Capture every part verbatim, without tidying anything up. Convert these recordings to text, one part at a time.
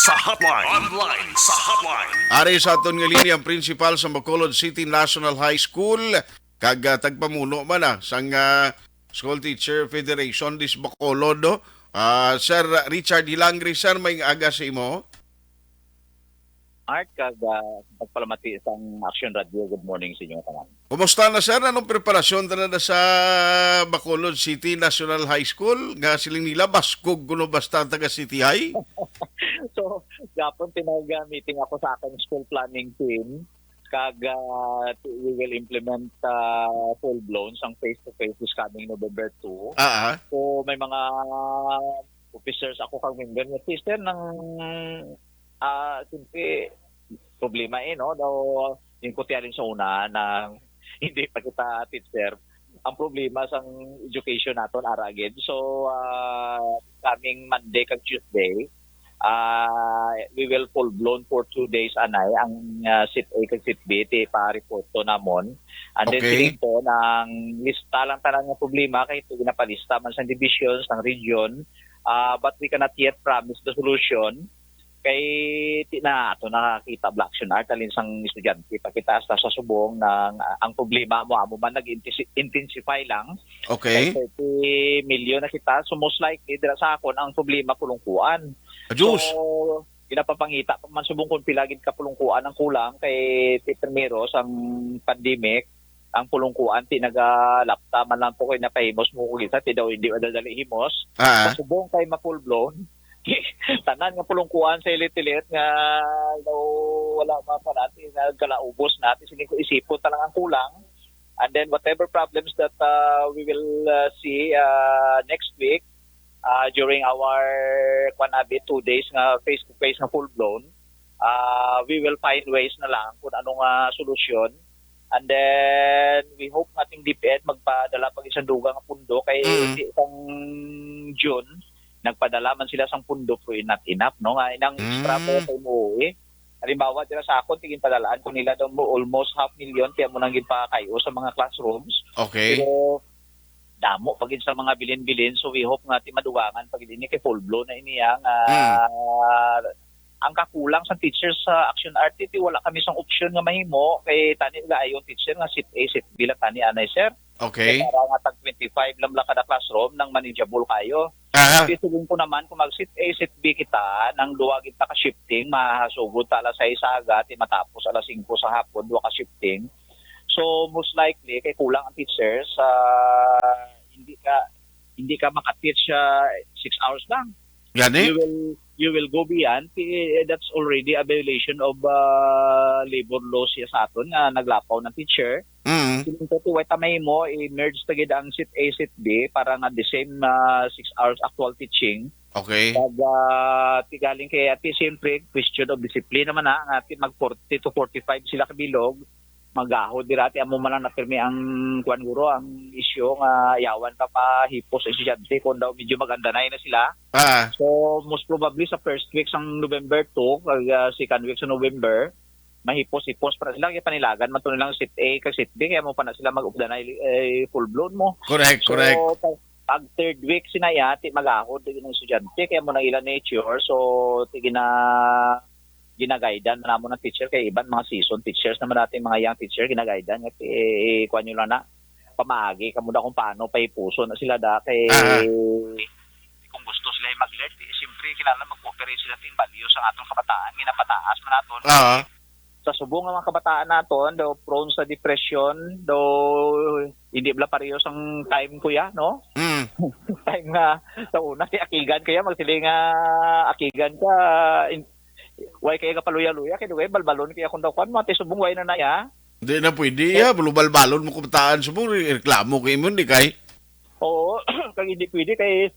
Sa hotline. Online sa hotline. Ari sa aton nga linya ang principal sa Bacolod City National High School, kag, ah, tagpamuno man na sang, ah, School Teacher Federation dis Bacolod, no? Ah, Sir Richard Hilangre, sir, may aga sa imo. Art, kag, ah, pagpalamati sang Action Radio, good morning sa inyo tanan. Kumusta na, sir? Anong preparasyon tanan na sa Bacolod City National High School? Nga siling nila, baskog kuno basta taga City High? So, gapon pinag-meeting ako sa akong school planning team, kag, ah, we will implement, ah, full-blown sang face-to-face this coming November two. Ah, ah. So, may mga officers ako kag member nga, "Teacher, nang, ah, siyempre, problema eh, no? Daw, yung kutya rin sa una na hindi pa kita teacher. Ang problema sang education naton, ara gid." So, ah, coming Monday kag Tuesday, ah, we will full blown for two days anay ang, ah, seat A kag seat B ti pa-report to namon. And then, okay, siling po, nang lista lang tanan nga problema kay ito ginapalista man sang division, sang region, ah, but we cannot yet promise the solution. Kay ti na ato nakakita, Black Action Art, alin sang estudyante pa kita hasta sa subong na ang, ang problema mo amo man nag-intensify lang. Okay. Kay thirty million na kita, so most likely dira sa akon ang problema pulungkuan. Adios. So, ginapapangita pa man subong kung pila gid ka pulungkuan ang kulang kay ti primero sang pandemic, ang pulungkuan ti nagalapta man lang to kay napahimos mo kung isa ti daw hindi madadali himos. Ah. Sa subong kay ma-full blown. Tanan nga pulungkuan sa ilit-ilit nga daw wala mapanati, nagkalaubos na. Ti siling ko, isipon ta lang ang kulang. And then whatever problems that, uh, we will, uh, see, uh, next week, uh, during our, kwan abi, two days nga face-to-face nga full-blown, uh, we will find ways na lang kung ano nga solusyon. And then, we hope nga ting DepEd magpadala pa gid sang dugang nga pundo kay, mm, di sang June, nagpadala man sila sang pundo, pero not enough, no? Nga inang extra, mm, pa sa M O E. Halimbawa, dira sa akon, tigin padalaan ko nila daw mo almost half million, kaya mo nang ginpakayo sa mga classrooms. Okay. Pero damo pa gid sa mga bilin-bilin, so we hope nga ti madugangan pa gid ini kay full blown na ini, ah, nga, mm, ang kakulang sa teachers sa Action Art, ti wala kami sang option nga mahimo kay tani nagaayo ang teacher nga seat A, seat B lang tani anay, sir. Okay. Kay para nga tag twenty-five lang bala kada classroom nang manageable kayo. Aha. Ti siling ko naman, kung mag seat A, seat B kita, nang duha gid ta ka shifting, mahasugod ta alas sais sa aga, ti matapos alas singko sa hapon, duha ka shifting. So, most likely, kay kulang ang teachers, ah, hindi ka, hindi ka maka-teach, ah, six hours lang. Gani? You will, you will go beyond. Ti, that's already a violation of, ah, labor laws ya sa aton nga naglapaw ng teacher. Mm. Siling ko, ti, way ta mahimo, i-merge ta gid ang seat A, seat B para nga the same, ah, six hours actual teaching. Okay. Kag, ah, ti galing kay ati, siyempre, question of discipline naman na, nga ati mag forty to forty-five sila kabilog, magahod dira, ti amo man lang napirmi ang, kuwan, guro, ang isyu nga yawan ka pa hipos estudyante kung daw medyo magandanay na sila. Ah. So, most probably sa first week sang November two, kag, ah, second week sa November, mahipos-hipos pa na sila, kay panilagan man to nilang seat A kag seat B, kaya mo pa na sila mag-updanay, eh, full blown mo. Correct, so, correct. Pag, pag third week sinaya, ti magahod din ang estudyante, kaya mo na ila nature, so, ti gina, ginagaidan na namon ng teacher, kay iban mga season teachers naman natin, mga young teacher, ginagaidan, nga, eh, kuha nyo lang na, pamaagi kamo da kung paano pahipuson na sila da, kay, aha, kung gusto sila mag-learn, eh, siyempre, kinahanglan mag-cooperate sila, ting value sa atong kabataan, ginapataas man naton. Aha. Sa subong nga mga kabataan naton, daw prone sa depression, daw hindi bala pareho sang time, kuya, no? Mm. Time nga sa una, si akigan kaya, magsiling nga akigan ka, in-, way kaya ka paluya-luya, kaya dugay, balbalon kaya kung daw, kwan, mga ti subong, way na na, ya? Di na pwede, ya. Balon-balon mo kabataan, subong, re-, reklamo kay mo, di kay? Oo, kag hindi pwede kay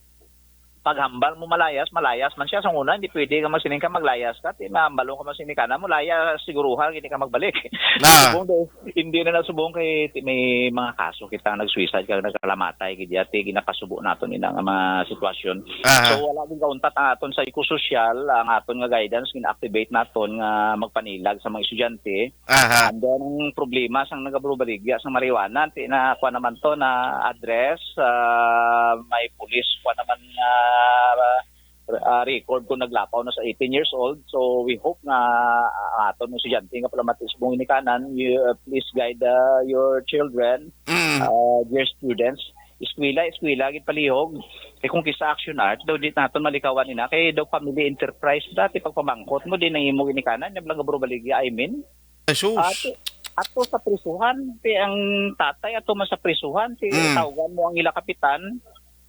paghambal mo malayas, malayas man siya. Sa una, hindi pwede nga magsiling ka, maglayas ka. Ti, mahambalon ka man sining kana mo, layas, siguruha, hindi ka magbalik. Ah. Subong, do, hindi na nasubong kay ti, may mga kaso kita nga nag-suicide kag nagkalamatay, gid ya, ti, ginapasubo naton ina nga mga sitwasyon. Aha. So, wala gid kauntat ang aton sa ekososyal, ang aton nga guidance, gina-activate naton nga magpanilag sa mga estudyante. Aha. And then, ang problema sang nagabaligya sang marijuana, ti na, kuha naman to, na address, ah, may police, kuha naman, ah, ah, record kung naglapaw na sa eighteen years old. So we hope nga, ah, aton mga estudyante nga palamati sa subong ginikanan, you, uh, please guide, uh, your children, Mm. uh, dear students. Eskwela, eskwela gid palihog. Kay kung kis-a Action Art, daw di naton malikawan ina kay daw family enterprise dati. Pagpamangkot mo, di nang imo ginikanan, yung lang baligya, I mean. Jesus. Ato, ato sa prisuhan, ti ang tatay ato man sa prisuhan, ti Mm. tawgan mo ang ila kapitan,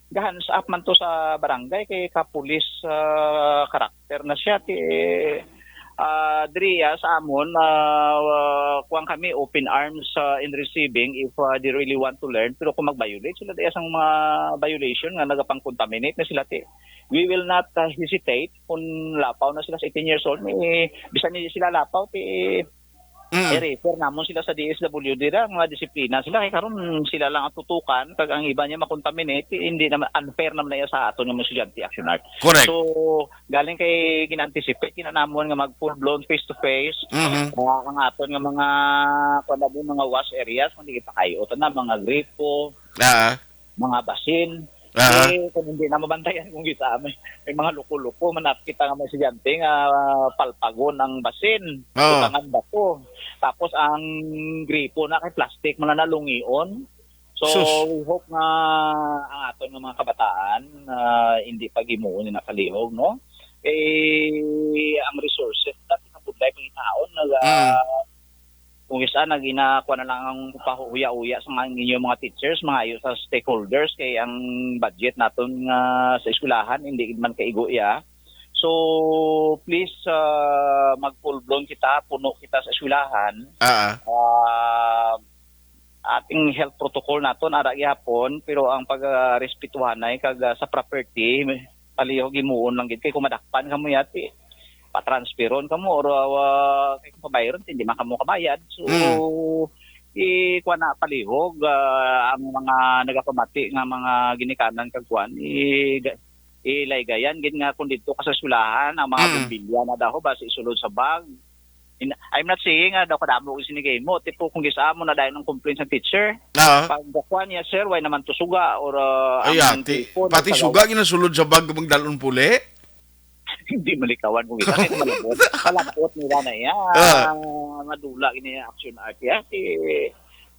gahan sa up man to sa barangay kay ka police, ah, karakter na siya, ti, ah, diri, ah, sa amon, ah, ah, kuwan kami, open arms, ah, in receiving if, ah, they really want to learn. Pero kung mag-violate sila, diya sang mga violation nga nagapang-contaminate na sila, ti, we will not, ah, hesitate kung lapaw na sila sa eighteen years old. Ni, bisan ni sila lapaw, ti, Mm. i-refer namon sila sa D S W D ra, nga disiplina sila. Kay karon sila lang ang tutukan, kag ang iba niya makontaminate, hindi naman, unfair naman na iya sa aton nga mga estudyante, Action Art. Correct. So, galing kay gina-anticipate, kinanamon nga mag full-blown face-to-face, Mhm. ah, ang aton nga mga, kuwan na din, mga wash areas, kung di kita kayo, ito na, mga gripo, Ah. mga basin. Aha. Eh, kung hindi na mabantayan kung kita, may, may mga luko-luko, manap kita nga may estudyante nga, ah, palpagon ang basin, Oo. butangan bato. Tapos ang gripo na kay plastic, man na nalungion. So, Sus. we hope nga ang aton nga mga kabataan, ah, hindi pag-imuon na kalihog, no? Eh, ang resources, dati na budlay pangitaon, nag, ah, Mm. kung isa, nagina, kuha na lang ang pahuya-uya sa mga, inyong mga teachers, mga ayo sa stakeholders, kay ang budget naton nga sa eskwelahan, hindi man kaigo iya. So, please, ah, mag full blown kita, puno kita sa eskwelahan. Ah. Ah, ating health protocol naton, ara gihapon, pero ang pag, ah, respetuhanay kag, ah, sa property, palihog himuon lang gid. Kay kung madakpan kamo yati, patransferon kamo or, ah, kay kung pabayron, hindi man kamo kabayad. So, Mm. i-, kuha na palihog, ah, ang mga nagapamati nga mga ginikanan kag kuan, i-, ilaygayan gid nga kung didto ka sa eskwelahan, ang mga Mm. bumbilya na daw, basi isulod sa bag. In-, I'm not saying nga daw kadamo ang sinigay mo. Tipo, kung gisa mo na dahil ng complaint sa teacher, Oo. pag kuha niya, "Sir, why naman to suga?" Or, uh, Ay, ang ati. Tipo, Pati nagtalaw- suga, ginasulod sa bag, magdalon puli? Hindi malikawan kung gisa. Kaya malabot. Malabot nila na iya. Ah. Madula gini ang Action Art. Kaya si,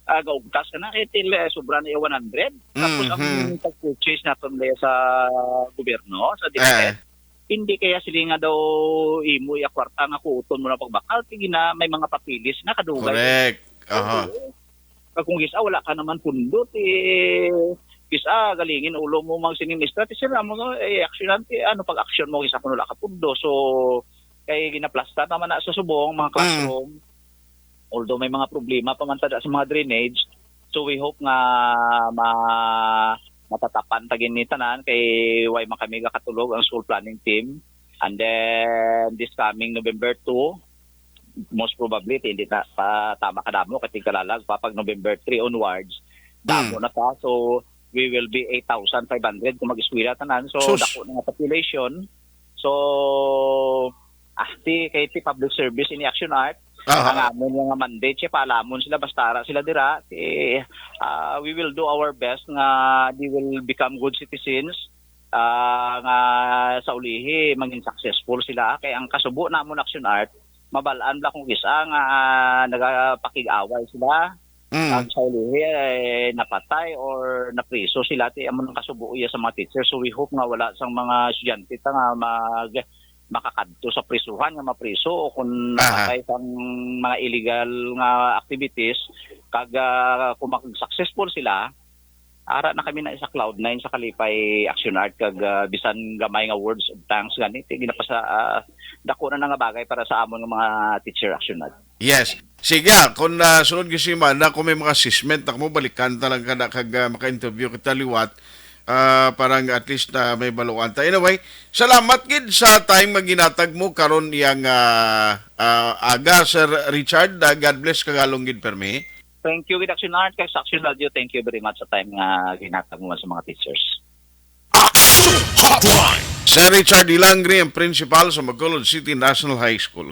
ah, gaugtas ka na. Kaya til, eh, sobra na iya one hundred. Tapos ang Mhm. pag-purchase naton nila sa gobyerno, sa Eh. DepEd, hindi kaya sila nga daw imo iya kwarta nga kuuton mo na pagbakal, sige na, may mga papilis na kadugay. Correct. Aha. Oo. Kag kung gisa, wala ka naman pundo, ti gisa, galingin ulo mo mag sining ministra, ti sila mo, eh, aksyonan, ti ano, pag-aksyon mo, gisa kung wala ka pundo. So, kay ginaplastar naman na sa subong, mga Mm. classroom. Although may mga problema pa man tada sa mga drainage, so we hope nga ma-, matatapan ta gini tanan kay way man kami gakatulog ang school planning team. And then this coming November two, most probably, ti hindi na pa tama kadamo kay tigkalalag pa pag November three onwards. Damo Mm. na ta. So we will be eight thousand five hundred kung mag-eskwela tanan. So Sus. Dako na nga population. So, ah, ti, kay ti public service ini Action Art, Aha. ang amon nga mandate siya, paalamon sila, basta ara sila dira, ti, ah, we will do our best nga they will become good citizens, ah, nga sa ulihi, mangin successful sila. Kay ang kasubo namon Action Art, mabal-an bala kung isa nga, ah, nagapakig-away sila. Mm. Ang sa ulihi, eh, napatay or napriso sila, ti amo nang kasubo iya sa mga teacher. So, we hope nga wala sang mga estudyante ta nga mag-, makakadto sa prisuhan nga mapriso o kung Aha. napatay sang mga illegal nga activities, kag, ah, kung mag-successful sila, ara na kami na sa cloud nine sa kalipay Action Art kag, ah, bisan gamay nga words of thanks gani, ti ginapasa-, ah, dako na na nga bagay para sa amon nga mga teacher Action Art. Yes. Sige, ah, kung, ah, sunod nga semana, kung may mga assessment, ako mo, balikan ta lang ka na kag, ah, maka-interview kita liwat, ah, para nga at least, ah, may baluan ta. Anyway, salamat gid sa time nga ginatag mo karon iyang, ah, ah, aga, Sir Richard. Ah, God bless, kagalong gid permi. Thank you gid, Action Art, kag sa Action Radio. Thank you very much sa time nga ginatag mo sa mga teachers. Action Hotline. Sir Richard Ilangri, ang principal sa Bacolod City National High School.